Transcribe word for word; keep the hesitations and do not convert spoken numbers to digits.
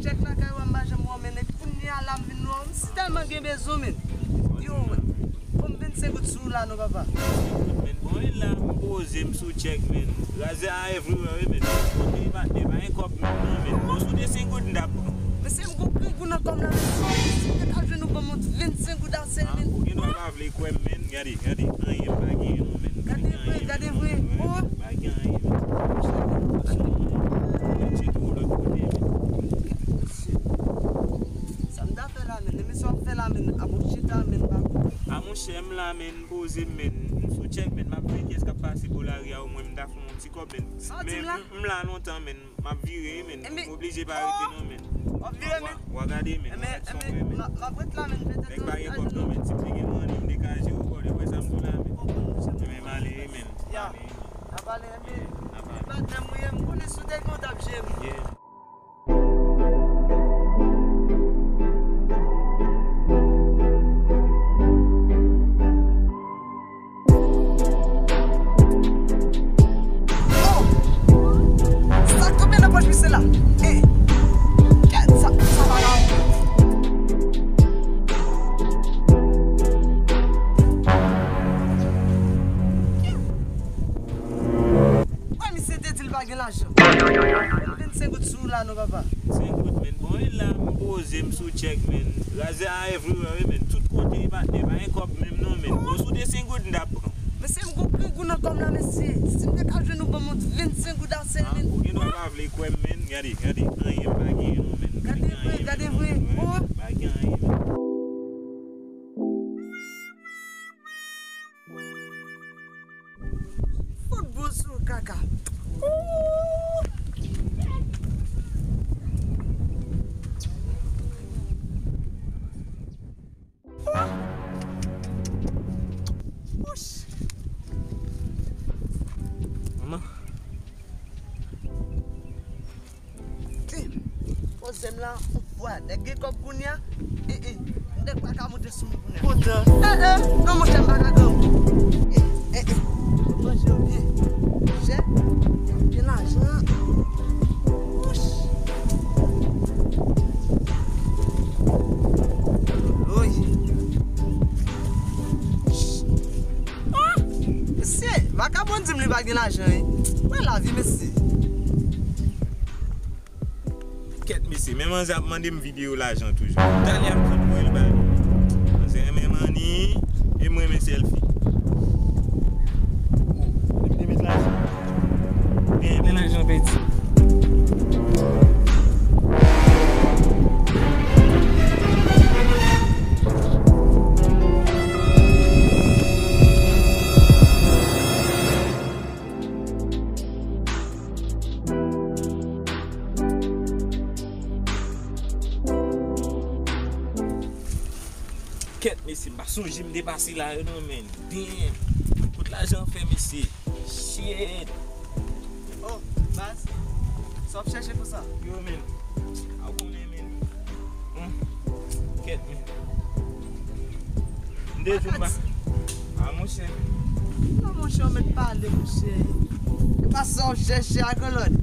Chèk nan kay ou a, m pa janm wè w, men e kounye a la m vin wè w. M si tèlman gen bezwen, men. Yo, wè. Ban m vennsenk goud sou ou la non, papa. Vennsenk goud, men. Bon, e la, m poze m sou chèk, men. Razè a everywhere, wi, men. Kote li pa, li pa gen kòb menm non, men. Bon, si w te senk goud, m t ap pran. Mesye, m gon grangou nan kò m la, mesye. Si m te ka jwenn ou ban m yon vennsenk goud a sèl, men. Ou gen dwa pa vle kwè m, men. Gade, gade, anyen m pa genyen non, men. Gade vre, gade vre. Oh. Pa gen anyen, men. Tcheke w lòt kote, men. Sa m ta fè la, men. Emisyon ap fè la, men. A bon chita, men, pa. A monchè, m la, men. Poze m, men. M sou chèk, men. M ap veye kiyès k ap pase bò lari a, omwen m ta fè yon ti kòb, men. Sa w di m la? M la lontan, men. M ap vire, men. M oblije pa rete non, men. W ap vire, men? W a gade, men. Enben, enben, m ap ret la, men. Nèg pa gen kòb non, men. Si m te gen manni, m te ka jere w, bò, w wè sa m di w la, men. Enben, m ale, men. Ya. M ale. N ap ale, enben. N ap ale. Patnè m ou ye, m konnen si w te gen w t ap jere m. Yeah. Oh! Sa k tonbe nan pòch misye la? Eh! Kèt sa, sa pa la. Wè, misye te di l pa gen lajan. Vennsenk goud sou ou la non, papa. Senk goud, men. Bon, e la, m poze m sou chèk, men. Razè a everywhere, wi, men. Tout kote, patnè, pa gen kòb menm non, men. Bon, si w te senk goud, m t ap pran. Mesye, m gon grangou nan kò m la, mesye. Si m te ka jwenn ou ban m yon vennsenk goud a sèl, men. Ou gen dwa pa vle kwè m, men. Gade, gade, anyen m pa genyen non, men. Gade vre, gade vre. Oh. Pa gen anyen, men. Fout bous ou kaka. Ooh! Ooh! Wouch! Manman. Poze m la, yon fwa nèg gen kòb kounye a, eh, eh, nèg pa ka monte sou m kounye a. Kontan. Eh, eh, non, monchè, m pa ka grangou. Eh, eh, eh, manje yo byen. Monchè, gen lajan. Wouch. Oy. Ah! Mesye, vakabon di m li pa gen lajan, wi. Wè lavi, mesye. Kèt, mesye, men manzè ap mande m videyo lajan toujou. Talè a m sot voye l ba li. Manzè renmen manni, e m renmen sèlfi. Oh, depi te met lajan. Gen, gen lajan pèdi. Kèt, mesye, m pa sonje m te pase la yo non, men. Damn. Kot lajan fè, mesye? Shit. Oh, baz. Sa w ap chèche konsa? Yo, men. A w konnen, men. Hmm. Kèt, men. M te di w m pa. A, monchè. Non, monchè, w mèt pale, monchè. E pa sa w chèche a, kolòn.